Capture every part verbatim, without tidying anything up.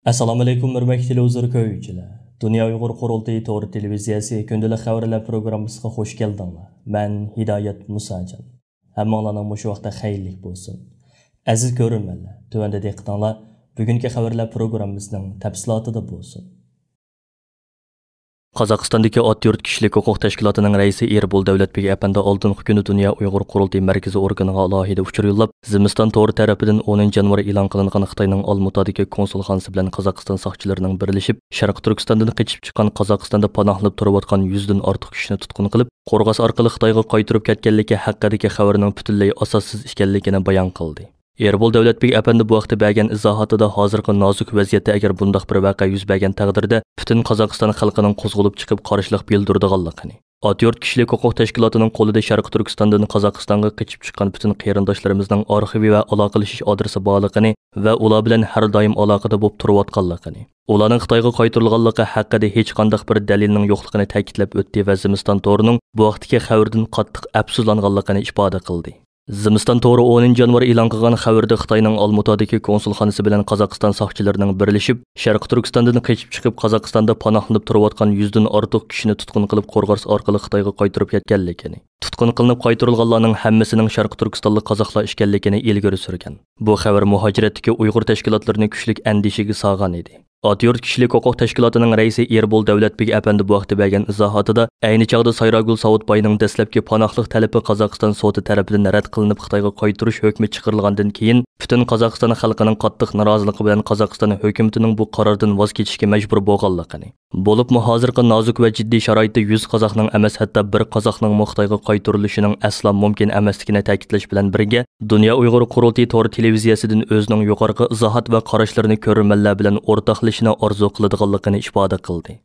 ئەسسالامۇئەلەيكۇم، ھۆرمەتلىك تېلېۋىزور كۆرگۈچىلەر. دۇنيا ئۇيغۇر قۇرۇلتىيى تور تېلېۋىزىيەسى كۈندىلىك خەۋەرلەر پروگراممىسىغا خۇش كەلدىڭلار. مەن ھىدايەت مۇساجان. ھەممىڭلارنىڭ مۇشۇ ۋاقتى خەيرلىك بولسۇن. ئەزىز كۆرۈرمەنلەر، تۆۋەندە دىققىتىڭلار بۈگۈنكى خەۋەرلەر پروگراممىسىنىڭ تەپسىلاتىدا بولسۇن. قازاقىستاندىكى ئات يۇرت كىشىلىك ھوقۇق تەشكىلاتىنىڭ رەئىسى ئېربول دەۋلەتبېگ ئەپەندى ئالدىنقى كۈنى دۇنيا ئۇيغۇر قۇرۇلتىيى مەركىزىي ئورگىنىغا ئالاھىدە ئۇچۇر يوللاپ، زىمىستان تورى تەرىپىدىن ئونىنچى يانۋار ئېلان قىلىنغان خىتاينىڭ ئالمۇتادىكى كونسۇلخانىسى بىلەن قازاقىستان ساقچىلىرىنىڭ بىرلىشىپ، شەرقىي تۈركىستاندىن قېچىپ چىققان، قازاقىستاندا پاناھلىنىپ تۇرۇۋاتقان يۈزدىن ئارتۇق كىشىنى تۇتقۇن قىلىپ، قورغاس ئارقىلىق خىتايغا قايتۇرۇپ كەتكەنلىكى ھەققىدىكى خەۋىرىنىڭ پۈتۈنلەي ئاساسسىز ئىكەنلىكىنى بايان قىلدى. ئېربول دەۋلەتبېگ ئەپەندى بۇ ھەقتە بەرگەن ئىزاھاتىدا، ھازىرقى نازۇك ۋەزىيەتتە ئەگەر بۇنداق بىر ۋەقە يۈز بەرگەن تەقدىردە، پۈتۈن قازاقىستان خەلقىنىڭ قوزغىلىپ چىقىپ قارشىلىق بىلدۈرىدىغانلىقىنى، ئات يۇرت كىشىلىك ھوقۇق تەشكىلاتىنىڭ قولىدا شەرقىي تۈركىستاندىن قازاقىستانغا قېچىپ چىققان پۈتۈن قېرىنداشلىرىمىزنىڭ ئارخىۋى ۋە ئالاقىلىشىش ئادرېسى بارلىقىنى ۋە ئۇلار بىلەن ھەر دائىم ئالاقىدە بولۇپ تۇرۇۋاتقانلىقىنى، ئۇلارنىڭ خىتايغا قايتۇرۇلغانلىقى ھەققىدە ھېچقانداق بىر دەلىلنىڭ يوقلۇقىنى تەكىتلەپ ئۆتتى ۋە زىمىستان تورىنىڭ بۇ ھەقتىكى خەۋىرىدىن قاتتىق ئەپسۇسلانغانلىقىنى ئىپادە قىلدى. زىمىستان تورى ئونىنچى يانۋار ئېلان قىلغان خەۋىرىدە خىتاينىڭ ئالمۇتادىكى كونسۇلخانىسى بىلەن قازاقىستان ساقچىلىرىنىڭ بىرلىشىپ، شەرقىي تۈركىستاندىن قېچىپ چىقىپ، قازاقىستاندا پاناھلىنىپ تۇرۇۋاتقان يۈزدىن ئارتۇق كىشىنى تۇتقۇن قىلىپ، قورغاس ئارقىلىق خىتايغا قايتۇرۇپ كەتكەنلىكىنى، تۇتقۇن قىلىنىپ قايتۇرۇلغانلارنىڭ ھەممىسىنىڭ شەرقىي تۈركىستانلىق قازاقلار ئىكەنلىكىنى ئىلگىرى سۈرگەن. بۇ خەۋەر مۇھاجىرەتتىكى ئۇيغۇر تەشكىلاتلىرىنى كۈچلۈك ئەندىشىگە سالغان ئىدى. ئات يۇرت كىشىلىك ھوقۇق تەشكىلاتىنىڭ رەئىسى ئېربول دەۋلەتبېگ ئەپەندى بۇ ھەقتە بەرگەن ئىزاھاتىدا، ئەينى چاغدا سايراگۈل ساۋۇتباينىڭ دەسلەپكى پاناھلىق تەلىپى قازاقىستان سوتى تەرىپىدىن رەت قىلىنىپ، خىتايغا قايتۇرۇش ھۆكمى چىقىرىلغاندىن كېيىن، پۈتۈن قازاقىستان خەلقىنىڭ قاتتىق نارازىلىقى بىلەن قازاقىستان ھۆكۈمىتىنىڭ بۇ قاراردىن ۋاز كېچىشكە مەجبۇر بولغانلىقىنى، بولۇپمۇ ھازىرقى نازۇك ۋە جىددىي شارائىتتا يۈز قازاقنىڭ ئەمەس، ھەتتا بىر قازاقنىڭمۇ خىتايغا قايتۇرۇلۇشىنىڭ ئەسلا مۇمكىن ئەمەسلىكىنى تەكىتلەش بىلەن بىرگە، دۇنيا ئۇيغۇر قۇرۇلتىيى تور تېلېۋىزىيەسىدىن ئۆزىنىڭ يۇقىرىقى ئىزاھات ۋە قاراشلىرىنى كۆرۈرمەنلەر بىلەن ئورتاقلىشىشنى ئارزۇ قىلىدىغانلىقىنى ئىپادە قىلدى.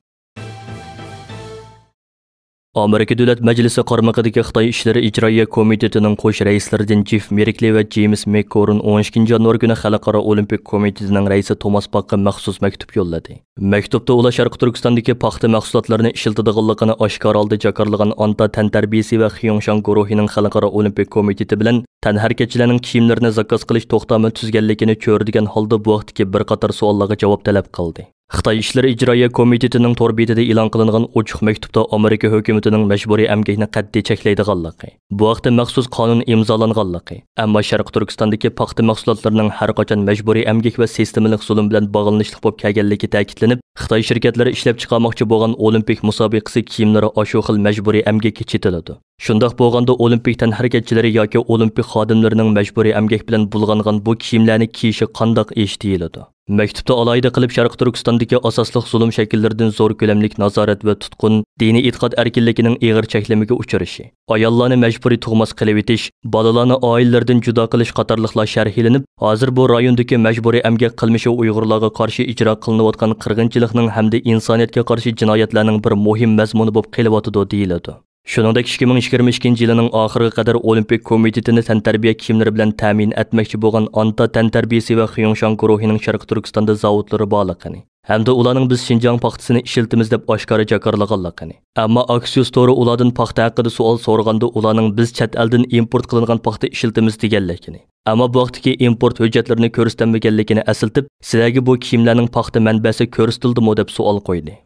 ئامېرىكا دۆلەت مەجلىسى قارمىقىدىكى خىتاي ئىشلىرى ئىجرائىيە كومىتېتىنىڭ قوش رەئىسلىرىدىن جېف مېركلى ۋە جېيمىس مېككورون ئون ئىككىنچى يانۋار كۈنى خەلقئارا ئولىمپىك كومىتېتىنىڭ رەئىسى توماس باخقا مەخسۇس مەكتۇپ يوللىدى. مەكتۇپتا ئۇلار شەرقىي تۈركىستاندىكى پاختا مەھسۇلاتلىرىنى ئىشلىتىدىغانلىقىنى ئاشكارا ھالدا جاكارلىغان ئانتا تەنتەربىيىسى ۋە خيۇڭشاڭ گۇرۇھىنىڭ خەلقئارا ئولىمپىك كومىتېتى بىلەن تەنھەرىكەتچىلەرنىڭ كىيىملىرىنى زاكاز قىلىش توختامى تۈزگەنلىكىنى چۆرىدىگەن ھالدا بۇ ھەقتىكى بىر قاتار سوئاللارغا جاۋاب تەلەپ قىلدى. خىتاي ئىشلىرى ئىجرائىيە كومىتېتىنىڭ تور بېتىدە ئېلان قىلىنغان ئوچۇق مەكتۇپتا ئامېرىكا ھۆكۈمىتىنىڭ مەجبۇرىي ئەمگەكنى قەتئىي چەكلەيدىغانلىقى، بۇ ھەقتە مەخسۇس قانۇن ئىمزالانغانلىقى، ئەمما شەرقىي تۈركىستاندىكى پاختا مەھسۇلاتلىرىنىڭ ھەر قاچان مەجبۇرىي ئەمگەك ۋە سىستېمىلىق زۇلۇم بىلەن باغلىنىشلىق بولۇپ كەلگەنلىكى تەكىتلىنىپ، خىتاي شىركەتلىرى ئىشلەپچىقارماقچى بولغان ئولىمپىك مۇسابىقىسى كىيىملىرى ئاشۇ خىل مەجبۇرىي ئەمگەككە چېتىلىدۇ. شۇنداق بولغاندا ئولىمپىك تەنھەرىكەتچىلىرى ياكى ئولىمپىك خادىملىرىنىڭ مەجبۇرىي ئەمگەك بىلەن بۇلغانغان بۇ كىيىملەرنى كىيىشى قانداق ئىش دېيىلىدۇ؟ مەكتۇپتا ئالاھىدە قىلىپ شەرقىي تۈركىستاندىكى ئاساسلىق زۇلۇم شەكىللىرىدىن زور كۆلەملىك نازارەت ۋە تۇتقۇن، دىنىي ئېتىقاد ئەركىنلىكىنىڭ ئېغىر چەكلىمىگە ئۇچرىشى، ئاياللارنى مەجبۇرىي تۇغماس قىلىۋېتىش، بالىلارنى ئائىلىلىرىدىن جۇدا قىلىش قاتارلىقلار شەرھلىنىپ، ھازىر بۇ رايوندىكى مەجبۇرىي ئەمگەك قىلمىشى ئۇيغۇرلارغا قارشى ئىجرا قىلىنىۋاتقان قىرغىنچىلىقنىڭ ھەمدە ئىنسانىيەتكە قارشى جىنايەتلەرنىڭ بىر مۇھىم مەزمۇنى بولۇپ قېلىۋاتىدۇ، دېيىلىدۇ. شۇنىڭدەك، ئىككى مىڭ يىگىرمە ئىككىنچى يىلىنىڭ ئاخىرىغا قەدەر ئولىمپىك كومىتېتىنى تەنتەربىيە كىيىملىرى بىلەن تەمىن ئەتمەكچى بولغان ئانتا تەنتەربىيىسى ۋە خيۇڭشاڭ گۇرۇھىنىڭ شەرقىي تۈركىستاندا زاۋۇتلىرى بارلىقىنى ھەمدە ئۇلارنىڭ «بىز شىنجاڭ پاختىسىنى ئىشلىتىمىز» دەپ ئاشكارا جاكارلىغانلىقىنى، ئەمما ئاكسىيوس تورى ئۇلاردىن پاختا ھەققىدە سوئال سورىغاندا، ئۇلارنىڭ «بىز چەت ئەلدىن ئىمپورت قىلىنغان پاختا ئىشلىتىمىز» دېگەنلىكىنى، ئەمما بۇ ھەقتىكى ئىمپورت ھۆججەتلىرىنى كۆرسىتەلمىگەنلىكىنى ئەسلىتىپ، «سىلەرگە بۇ كىيىملەرنىڭ پاختا مەنبەسى كۆرسىتىلدىمۇ؟» دەپ سوئال قويدى.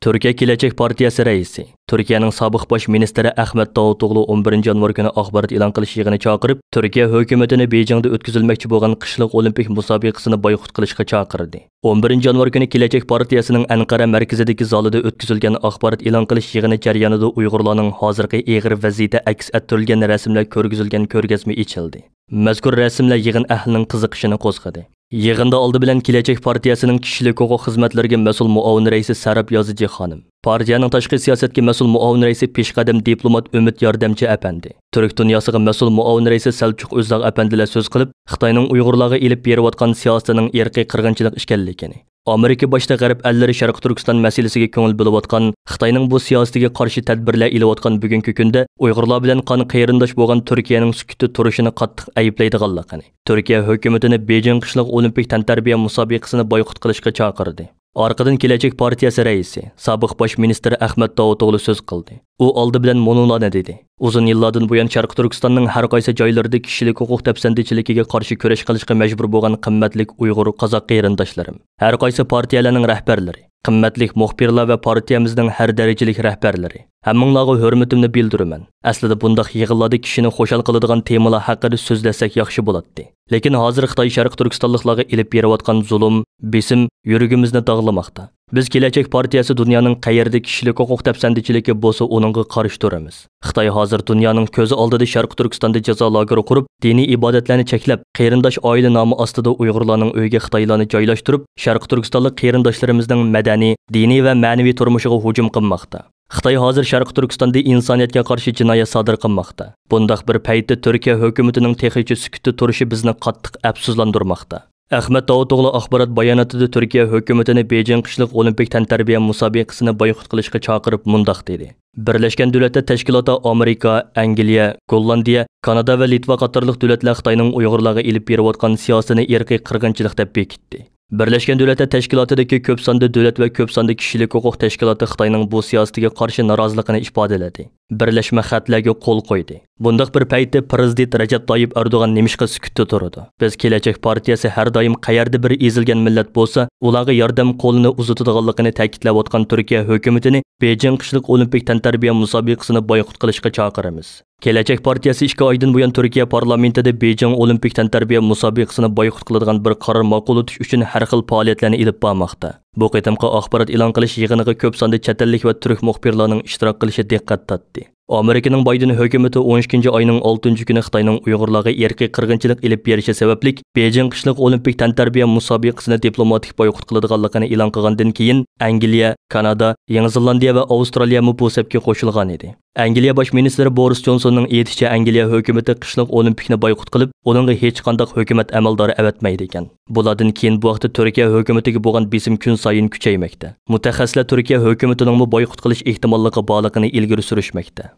تۈركىيە كېلەچەك پارتىيەسى رەئىسى، تۈركىيەنىڭ سابىق باش مىنىستىرى ئەخمەت داۋۇتئوغلۇ ئون بىرىنچى يانۋار كۈنى ئاخبارات ئېلان قىلىش يىغىنى چاقىرىپ، تۈركىيە ھۆكۈمىتىنى بېيجىڭدا ئۆتكۈزۈلمەكچى بولغان قىشلىق ئولىمپىك مۇسابىقىسىنى بايقۇت قىلىشقا چاقىردى. ئون بىرىنچى يانۋار كۈنى كېلەچەك پارتىيەسىنىڭ ئەنقەرە مەركىزىدىكى زالىدا ئۆتكۈزۈلگەن ئاخبارات ئېلان قىلىش يىغىنى جەريانىدا ئۇيغۇرلارنىڭ ھازىرقى ئېغىر ۋەزىيىتى ئەكس ئەتتۈرۈلگەن رەسىملەر كۆرگۈزۈلگەن كۆرگەزمە ئېچىلدى. مەزكۇر رەسىملەر يىغىن ئەھلىنىڭ قىزىقىشىنى قوزغىدى. يىغىندا ئالدى بىلەن كېلەچەك پارتىيەسىنىڭ كىشىلىك ھوقۇق خىزمەتلىرىگە مەسئۇل مۇئاۋىن رەئىسى سەرەپ يازىجى خانىم، پارتىيەنىڭ تاشقى سىياسەتكە مەسئۇل مۇئاۋىن رەئىسى پېشقەدەم دىپلومات ئۈمىد ياردەمچى ئەپەندى، تۈرك دۇنياسىغا مەسئۇل مۇئاۋىن رەئىسى سەلچۇق ئۆزداغ ئەپەندىلەر سۆز قىلىپ، خىتاينىڭ ئۇيغۇرلارغا ئېلىپ بېرىۋاتقان سىياسىتىنىڭ ئىرقىي قىرغىنچىلىق ئىكەنلىكىنى، ئامېرىكا باشتا غەرب ئەللىرى شەرقىي تۈركىستان مەسىلىسىگە كۆڭۈل بۆلۈۋاتقان، خىتاينىڭ بۇ سىياسىتىگە قارشى تەدبىرلەر ئېلىۋاتقان بۈگۈنكى كۈندە ئۇيغۇرلار بىلەن قان قېرىنداش بولغان تۈركىيەنىڭ سۈكۈتتە تۇرۇشىنى قاتتىق ئەيىبلەيدىغانلىقىنى، تۈركىيە ھۆكۈمىتىنى بېيجىڭ قىشلىق ئولىمپىك تەنتەربىيە مۇسابىقىسىنى بايقۇت قىلىشقا چاقىردى. ئارقىدىن كېلەچەك پارتىيەسى رەئىسى، سابىق باش مىنىستىر ئەخمەت داۋۇتئوغلى سۆز قىلدى. ئۇ ئالدى بىلەن مۇنۇلارنى دېدى: ئۇزۇن يىللاردىن بۇيان شەرقىي تۈركىستاننىڭ ھەر قايسى جايلىرىدا كىشىلىك ھوقۇق دەپسەندىچىلىكىگە قارشى كۈرەش قىلىشقا مەجبۇر بولغان قىممەتلىك ئۇيغۇر، قازاق قېرىنداشلىرىم، ھەر قايسى پارتىيەلەرنىڭ رەھبەرلىرى، قىممەتلىك مۇخبىرلار ۋە پارتىيەمىزنىڭ ھەر دەرىجىلىك رەھبەرلىرى، ھەممىڭلارغا ھۆرمىتىمنى بىلدۈرىمەن. ئەسلىدە بۇنداق يىغىنلاردا كىشىنى خۇشال قىلىدىغان تېمىلار ھەققىدە سۆزلەتسەك ياخشى بولاتتى. لېكىن ھازىر خىتاي شەرقىي تۈركىستانلىقلارغا ئېلىپ بېرىۋاتقان زۇلۇم، بېسىم يۈرىكىمىزنى داغلىماقتا. بىز كېلەچەك پارتىيەسى دۇنيانىڭ قەيەردە كىشىلىك ھوقۇق دەپسەندىچىلىكى بولسا، ئۇنىڭغا قارشى تۇرىمىز. خىتاي ھازىر دۇنيانىڭ كۆزى ئالدىدا شەرقىي تۈركىستاندا جازا لاگېرى قۇرۇپ، دىنىي ئىبادەتلەرنى چەكلەپ، قېرىنداش ئائىلە نامى ئاستىدا ئۇيغۇرلارنىڭ ئۆيىگە خىتايلارنى جايلاشتۇرۇپ، شەرقىي تۈركىستانلىق قېرىنداشلىرىمىزنىڭ مەدەنىي، دىنىي ۋە مەنىۋى تۇرمۇشىغا ھۇجۇم قىلماقتا. خىتاي ھازىر شەرقىي تۈركىستاندا ئىنسانىيەتكە قارشى جىنايەت سادىر قىلماقتا. بۇنداق بىر پەيتتە تۈركىيە ھۆكۈمىتىنىڭ تېخىچە سۈكۈتتە تۇرۇشى بىزنى قاتتىق ئەپسۇسلاندۇرماقتا. ئەخمەت داۋۇتئوغلى ئاخبارات باياناتىدا تۈركىيە ھۆكۈمىتىنى بېيجىڭ قىشلىق ئولىمپىك تەنتەربىيە مۇسابىقىسىنى بايقۇت قىلىشقا چاقىرىپ مۇنداق دېدى: بىرلەشكەن دۆلەتلەر تەشكىلاتى ئامېرىكا، ئەنگلىيە، گوللاندىيە، كانادا ۋە لىتۋا قاتارلىق دۆلەتلەر خىتاينىڭ ئۇيغۇرلارغا ئېلىپ بېرىۋاتقان سىياسىتىنى ئىرقىي قىرغىنچىلىق دەپ بېكىتتى. بىرلەشكەن دۆلەتلەر تەشكىلاتىدىكى كۆپ ساندا دۆلەت ۋە كۆپ ساندا كىشىلىك ھوقۇق تەشكىلاتى خىتاينىڭ بۇ سىياسىتىگە قارشى نارازىلىقىنى ئىپادىلىدى. بىرلەشمە خەتلەرگە قول قويدى. بۇنداق بىر پەيتتە پىرېزىدېنت رەجەپ تايىپ ئەردوغان نېمىشقا سۈكۈتتە تۇرىدۇ؟ بىز كېلەچەك پارتىيەسى ھەر دائىم قەيەردە بىر ئېزىلگەن مىللەت بولسا، ئۇلارغا ياردەم قولىنى ئۇزىتىدىغانلىقىنى تەكىتلەۋاتقان تۈركىيە ھۆكۈمىتىنى بېيجىڭ قىشلىق ئولىمپىك تەنتەربىيە مۇسابىقىسىنى بايقۇت قىلىشقا چاقىرىمىز. كېلەچەك پارتىيەسى ئىككى ئايدىن بۇيان تۈركىيە پارلامېنتىدا بېيجىڭ ئولىمپىك تەنتەربىيە مۇسابىقىسىنى بايقۇت قىلىدىغان بىر قارار ماقۇللىتىش ئۈچۈن ھەر خىل پائالىيەتلەرنى ئېلىپ بارماقتا. بۇ قېتىمقى ئاخبارات ئېلان قىلىش يىغىنىغا كۆپ ساندا چەت ئەللىك ۋە تۈرك مۇخبىرلارنىڭ ئىشتىراك قىلىشى دىققەت تارتتى. ئامېرىكىنىڭ بايدېن ھۆكۈمىتى ئون ئىككىنچى ئاينىڭ ئالتىنچى كۈنى خىتاينىڭ ئۇيغۇرلارغا ئىرقىي قىرغىنچىلىق ئېلىپ بېرىشى سەۋەبلىك بېيجىڭ قىشلىق ئولىمپىك تەنتەربىيە مۇسابىقىسىنى دىپلوماتىك بايقۇت قىلىدىغانلىقىنى ئېلان قىلغاندىن كېيىن، ئەنگلىيە، كانادا، يېڭى زېلاندىيە ۋە ئاۋسترالىيەمۇ بۇ سەپكە قوشۇلغان ئىدى. ئەنگلىيە باش مىنىستىرى بورىس جونسوننىڭ ئېيتىشىچە، ئەنگلىيە ھۆكۈمىتى قىشلىق ئولىمپىكنى بايقۇت قىلىپ، ئۇنىڭغا ھېچقانداق ھۆكۈمەت ئەمەلدارى ئەۋەتمەيدىكەن. بۇلاردىن كېيىن بۇ ھەقتە تۈركىيە ھۆكۈمىتىگە بولغان بېسىم كۈنسايىن كۈچەيمەكتە. مۇتەخەسسىسلەر تۈركىيە ھۆكۈمىتىنىڭمۇ بايقۇت قىلىش ئېھتىماللىقى بارلىقىنى ئىلگىرى سۈرۈشمەكتە.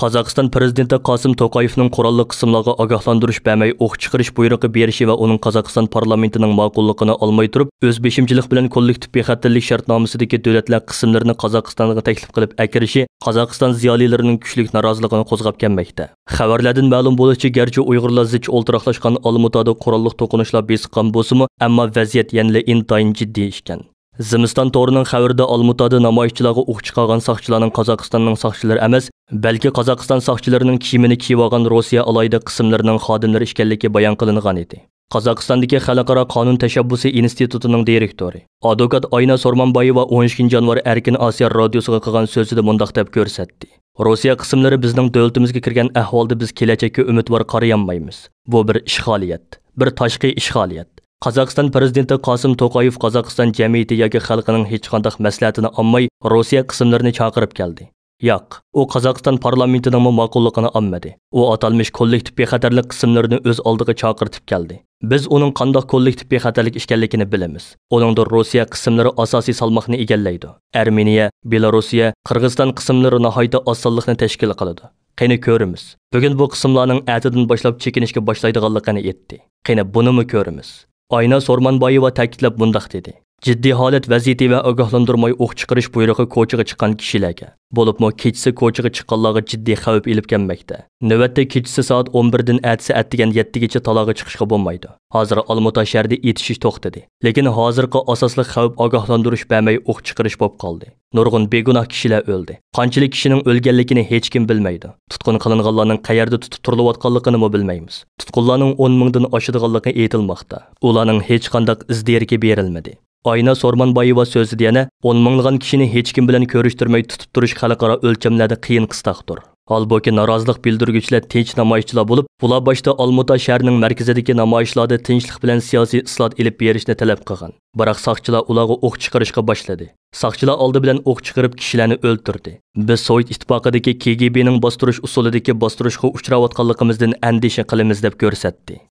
قازاقىستان پىرېزىدېنتى قاسىم توقايېۋنىڭ قوراللىق قىسىملارغا ئاگاھلاندۇرۇش بەرمەي ئوق چىقىرىش بۇيرۇقى بېرىشى ۋە ئۇنىڭ قازاقىستان پارلامېنتىنىڭ ماقۇللۇقىنى ئالماي تۇرۇپ، ئۆز بېشىمچىلىق بىلەن كوللېكتىپ بىخەتەرلىك شەرتنامىسىدىكى دۆلەتلەر قىسىملىرىنى قازاقىستانغا تەكلىپ قىلىپ ئەكىرىشى قازاقىستان زىيالىيلىرىنىڭ كۈچلۈك نارازىلىقىنى قوزغاپ كەلمەكتە. خەۋەرلەردىن مەلۇم بولۇشىچە، گەرچە ئۇيغۇرلار زىچ ئولتۇراقلاشقان ئالمۇتادا قوراللىق توقۇنۇشلار بېسىققان بولسىمۇ، ئەمما ۋەزىيەت يەنىلا ئىنتايىن جىددىي ئىكەن. زىمىستان تورىنىڭ خەۋىرىدە ئالمۇتادا نامايىشچىلارغا ئوق چىقارغان ساقچىلارنىڭ قازاقىستاننىڭ ساقچىلىرى ئەمەس، بەلكى قازاقىستان ساقچىلىرىنىڭ كىيىمىنى كىيىۋالغان روسىيە ئالاھىدە قىسىملىرىنىڭ خادىملىرى ئىكەنلىكى بايان قىلىنغانىدى. قازاقىستاندىكى خەلقئارا قانۇن تەشەببۇسى ئىنستىتۇتىنىڭ دىرېكتورى، ئادۋوكات ئاينا سورمانبايېۋا ئون ئىككىنچى يانۋار ئەركىن ئاسىيا رادىيوسىغا قىلغان سۆزىدە مۇنداق دەپ كۆرسەتتى: روسىيە قىسىملىرى بىزنىڭ دۆلىتىمىزگە كىرگەن ئەھۋالدا بىز كېلەچەككە ئۈمىدۋار قارايالمايمىز. بۇ بىر ئىشغالىيەت، بىر تاشقى ئىشغالىيەت. قازاقىستان پىرېزىدېنتى قاسىم توقايېف قازاقىستان جەمئىيىتى ياكى خەلقىنىڭ ھېچقانداق مەسلىھەتىنى ئالماي، روسىيە قىسىملىرىنى چاقىرىپ كەلدى. ياق، ئۇ قازاقىستان پارلامېنتىنىڭمۇ ماقۇللۇقىنى ئالمىدى. ئۇ ئاتالمىش كوللېكتىپ بىخەتەرلىك قىسىملىرىنى ئۆز ئالدىغا چاقىرتىپ كەلدى. بىز ئۇنىڭ قانداق كوللېكتىپ بىخەتەرلىك ئىكەنلىكىنى بىلىمىز. ئۇنىڭدا روسىيە قىسىملىرى ئاساسىي سالماقنى ئىگىلەيدۇ. ئەرمېنىيە، بېلاروسىيە، قىرغىزىستان قىسىملىرى ناھايىتى ئاز سانلىقنى تەشكىل قىلىدۇ. قېنى كۆرىمىز، بۈگۈن بۇ قىسىملارنىڭ ئەتىدىن باشلاپ چېكىنىشكە باشلايدىغانلىقىنى ئېيتتى. قېنى بۇنىمۇ كۆرىمىز. ئاينا سورمانبايېۋا تەكىتلەپ مۇنداق دېدى: جىددىي ھالەت ۋەزىيىتى ۋە ئاگاھلاندۇرماي ئوق چىقىرىش بۇيرۇقى كوچىغا چىققان كىشىلەرگە، بولۇپمۇ كېچىسى كوچىغا چىققانلارغا جىددىي خەۋپ ئېلىپ كەلمەكتە. نۆۋەتتە كېچىسى سائەت ئون بىردىن ئەتىسى ئەتىگەن يەتتىگىچە تالاغا چىقىشقا بولمايدۇ. ھازىر ئالمۇتا شەھىرىدە ئېتىشىش توختىدى. لېكىن ھازىرقى ئاساسلىق خەۋپ ئاگاھلاندۇرۇش بەرمەي ئوق چىقىرىش بولۇپ قالدى. نۇرغۇن بىگۇناھ كىشىلەر ئۆلدى. قانچىلىك كىشىنىڭ ئۆلگەنلىكىنى ھېچكىم بىلمەيدۇ. تۇتقۇن قىلىنغانلارنىڭ قەيەردە تۇتۇپ تۇرۇلۇۋاتقانلىقىنىمۇ بىلمەيمىز. تۇتقۇنلارنىڭ ئون مىڭدىن ئاشىدىغانلىقى ئېيتىلماقتا. ئۇلارنىڭ ھېچقانداق ئىز دېرىكى بېرىلمىدى. ئاينا سورمانبايېۋا سۆزىدە يەنە، ئون مىڭلىغان كىشىنى ھېچكىم بىلەن كۆرۈشتۈرمەي تۇتۇپ تۇرۇش خەلقئارا ئۆلچەملەردە قىيىن قىستاقتۇر. ھالبۇكى، نارازىلىق بىلدۈرگۈچىلەر تىنچ نامايىشچىلار بولۇپ، ئۇلار باشتا ئالمۇتا شەھىرىنىڭ مەركىزىدىكى نامايىشلاردا تىنچلىق بىلەن سىياسىي ئىسلاھات ئېلىپ بېرىشنى تەلەپ قىلغان. بىراق ساقچىلار ئۇلارغا ئوق چىقىرىشقا باشلىدى. ساقچىلار ئالدى بىلەن ئوق چىقىرىپ، كىشىلەرنى ئۆلتۈردى. بىز سوۋېت ئىتتىپاقىدىكى كېگېبېنىڭ باستۇرۇش ئۇسۇلىدىكى باستۇرۇشقا ئۇچراۋاتقانلىقىمىزدىن ئەندىشە قىلىمىز، دەپ كۆرسەتتى.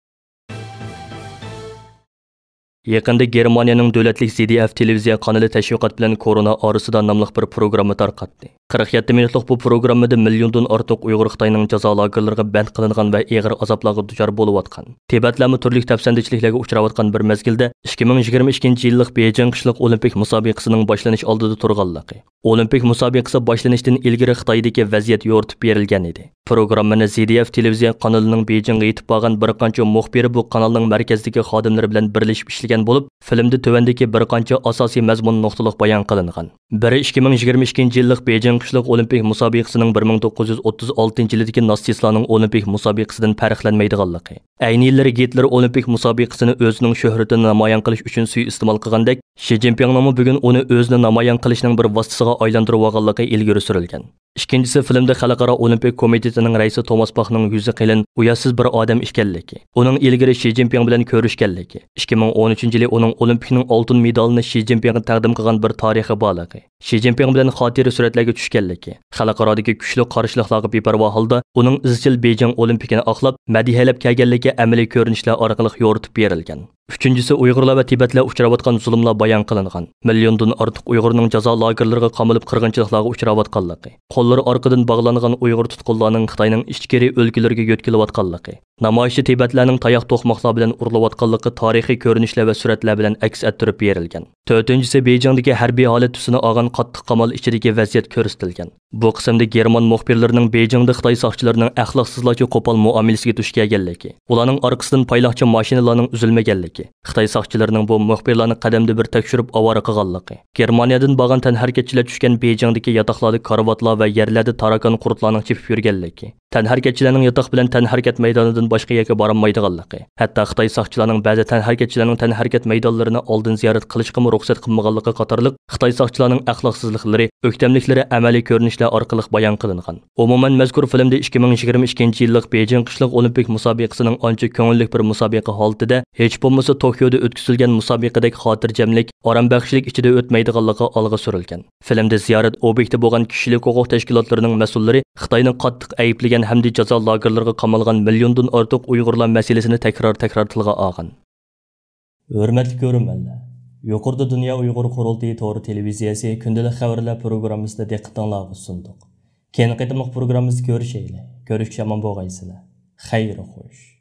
يېقىندا گېرمانىيەنىڭ دۆلەتلىك زى دې ئېف تېلېۋىزىيە قانىلى تەشۋىقات بىلەن كورونا ئارىسىدا ناملىق بىر پروگرامما تارقاتتى. قىرىق يەتتە مىنۇتلۇق بۇ پروگراممىدا مىليوندىن ئارتۇق ئۇيغۇر خىتاينىڭ جازا لاگېرلىرىغا بەند قىلىنغان ۋە ئېغىر ئازابلارغا دۇچار بولۇۋاتقان، تىبەتلەرمۇ تۈرلۈك دەپسەندىچىلىكلەرگە ئۇچراۋاتقان بىر مەزگىلدە، ئىككى مىڭ يىگىرمە ئىككىنچى يىللىق بېيجىڭ قىشلىق ئولىمپىك مۇسابىقىسىنىڭ باشلىنىش ئالدىدا تۇرغانلىقى، ئولىمپىك مۇسابىقىسى باشلىنىشتىن ئىلگىرى خىتايدىكى ۋەزىيەت يورۇتۇپ بېرىلگەن ئىدى. پروگراممىنى زى دى ئېف تېلېۋىزىيە قانىلىنىڭ بېيجىڭغا يېتىپ بارغان بىر قانچە مۇخبىرى بۇ قانالنىڭ مەركەزدىكى خادىملىرى بىلەن بىرلىشىپ ئىشلىگەن بولۇپ، فىلىمدا تۆۋەندىكى بىر قانچە ئاساسىي مەزمۇن نۇقتىلىق بايان قىلىنغان. بىرى، ئىككى مىڭ يىگىرمە ئىككىنچى يىللىق بېيجىڭ قىشلىق ئولىمپىك مۇسابىقىسىنىڭ بىر مىڭ توققۇز يۈز ئوتتۇز ئالتىنچى يىلىدىكى ناتسىستلارنىڭ ئولىمپىك مۇسابىقىسىدىن پەرقلەنمەيدىغانلىقى. ئەينى يىللىرى گىتلېر ئولىمپىك مۇسابىقىسىنى ئۆزىنىڭ شۆھرىتىنى نامايان قىلىش ئۈچۈن سۇيىئىستېمال قىلغاندەك، شى جىنپىڭنىڭمۇ بۈگۈن ئۇنى ئۆزىنى نامايان قىلىشنىڭ بىر ۋاسىتىسىغا ئايلاندۇرۇۋالغانلىقى ئىلگىرى سۈرۈلگەن. ئىككىنچىسى، فىلىمدا خەلقئارا ئولىمپىك كومىتېتىنىڭ رەئىسى توماس باخنىڭ يۈزى قېلىن، ئۇياتسىز بىر ئادەم ئىكەنلىكى، ئۇنىڭ ئىلگىرى شى جىنپىڭ بىلەن كۆرۈشكەنلىكى، ئىككى مىڭ ئون ئۈچىنچى يىلى ئۇنىڭ ئولىمپىكنىڭ ئالتۇن مېدالىنى شى جىنپىڭغا تەقدىم قىلغان بىر تارىخى بارلىقى، شى جىنپىڭ بىلەن خاتىرە سۈرەتلەرگە چۈشكەنلىكى، خەلقئارادىكى كۈچلۈك قارشىلىقلارغا بىپەرۋا ھالدا ئۇنىڭ ئىزچىل بېيجىڭ ئولىمپىكىنى ئاقلاپ، مەدھىيەلەپ كەلگەنلىكى ئەمەلىي كۆرۈنۈشلەر ئارقىلىق يورۇتۇپ بېرىلگەن. ئۈچىنچىسى، ئۇيغۇرلار ۋە تىبەتلەر ئۇچراۋاتقان زۇلۇملار بايان قىلىنغان. مىليوندىن ئارتۇق ئۇيغۇرنىڭ جازا لاگېرلىرىغا قامىلىپ قىرغىنچىلىقلارغا ئۇچراۋاتقانلىقى، قوللىرى ئارقىدىن باغلانغان ئۇيغۇر تۇتقۇنلارنىڭ خىتاينىڭ ئىچكىرى ئۆلكىلىرىگە يۆتكىلىۋاتقانلىقى، نامايىشچى تىبەتلەرنىڭ تاياق توقماقلار بىلەن ئۇرۇلۇۋاتقانلىقى تارىخىي كۆرۈنۈشلەر ۋە سۈرەتلەر بىلەن ئەكس ئەتتۈرۈپ بېرىلگەن. تۆتىنچىسى، بېيجىڭدىكى ھەربىي ھالەت تۈسىنى ئالغان قاتتىق قامال ئىچىدىكى ۋەزىيەت كۆرسىتىلگەن. بۇ قىسىمدا گېرمان مۇخبىرلىرىنىڭ بېيجىڭدا خىتاي ساقچىلىرىنىڭ ئەخلاقسىزلارچە قوپال مۇئامىلىسىگە دۇچ كەلگەنلىكى، ئۇلارنىڭ ئارقىسىدىن پايلاقچى ماشىنىلارنىڭ ئۈزۈلمىگەنلىكى، خىتاي ساقچىلىرىنىڭ بۇ مۇخبىرلارنى قەدەمدە بىر تەكشۈرۈپ ئاۋارە قىلغانلىقى، گېرمانىيەدىن بارغان تەنھەرىكەتچىلەر چۈشكەن بېيجىڭدىكى ياتاقلاردا كارىۋاتلار ۋە يەرلەردە تاراكان قۇرتلارنىڭ چېپىپ يۈرگەنلىكى، تەنھەرىكەتچىلەرنىڭ ياتاق بىلەن تەنھەرىكەت مەيدانىدىن باشقا يەرگە بارالمايدىغانلىقى، ھەتتا خىتاي ساقچىلارنىڭ بەزى تەنھەرىكەتچىلەرنىڭ تەنھەرىكەت مەيدانلىرىنى ئالدىن زىيارەت قىلىشقىمۇ رۇخسەت قىلمىغانلىقى قاتارلىق خىتاي ساقچىلارنىڭ ئەخلاقسىزلىقلىرى، ئۆكتەملىكلىرى ئەمەلىي كۆرۈنۈشلەر ئارقىلىق بايان قىلىنغان. ئومۇمەن، مەزكۇر فىلىمدە ئىككى مىڭ يىگىرمە ئىككىنچى يىللىق بېيجىڭ قىشلىق ئولىمپىك مۇسابىقىسىنىڭ ئانچە كۆڭۈللۈك بىر مۇسابىقە ھالىتىدە، ھېچ بولمىسا توكيودا ئۆتكۈزۈلگەن مۇسابىقىدەك خاتىرجەملىك، ئارامبەخشلىك ئىچىدە ئۆتمەيدىغانلىقى ئالغا سۈرۈلگەن. فىلىمدە زىيارەت ئوبيېكتى بولغان كىشىلىك ھوقۇق تەشكىلاتلىرىنىڭ مەسئۇللىرى خىتاينى قاتتىق ئەيىبلىگەن ھەمدە جازا لاگېرلىرىغا قامالغان مىليوندىن ئارتۇق ئۇيغۇرلار مەسىلىسىنى تەكرار-تەكرار تىلغا ئالغان. ھۆرمەتلىك كۆرۈرمەنلەر، يۇقىرىدا دۇنيا ئۇيغۇر قۇرۇلتىيى تور تېلېۋىزىيەسى كۈندىلىك خەۋەرلەر پروگراممىسىدا دىققىتىڭلارغا سۇندۇق. كېيىنكى قېتىملىق پروگراممىمىزدا كۆرۈشەيلى. كۆرۈشكىچە ئامان بولغايسىلەر. خەير خوش.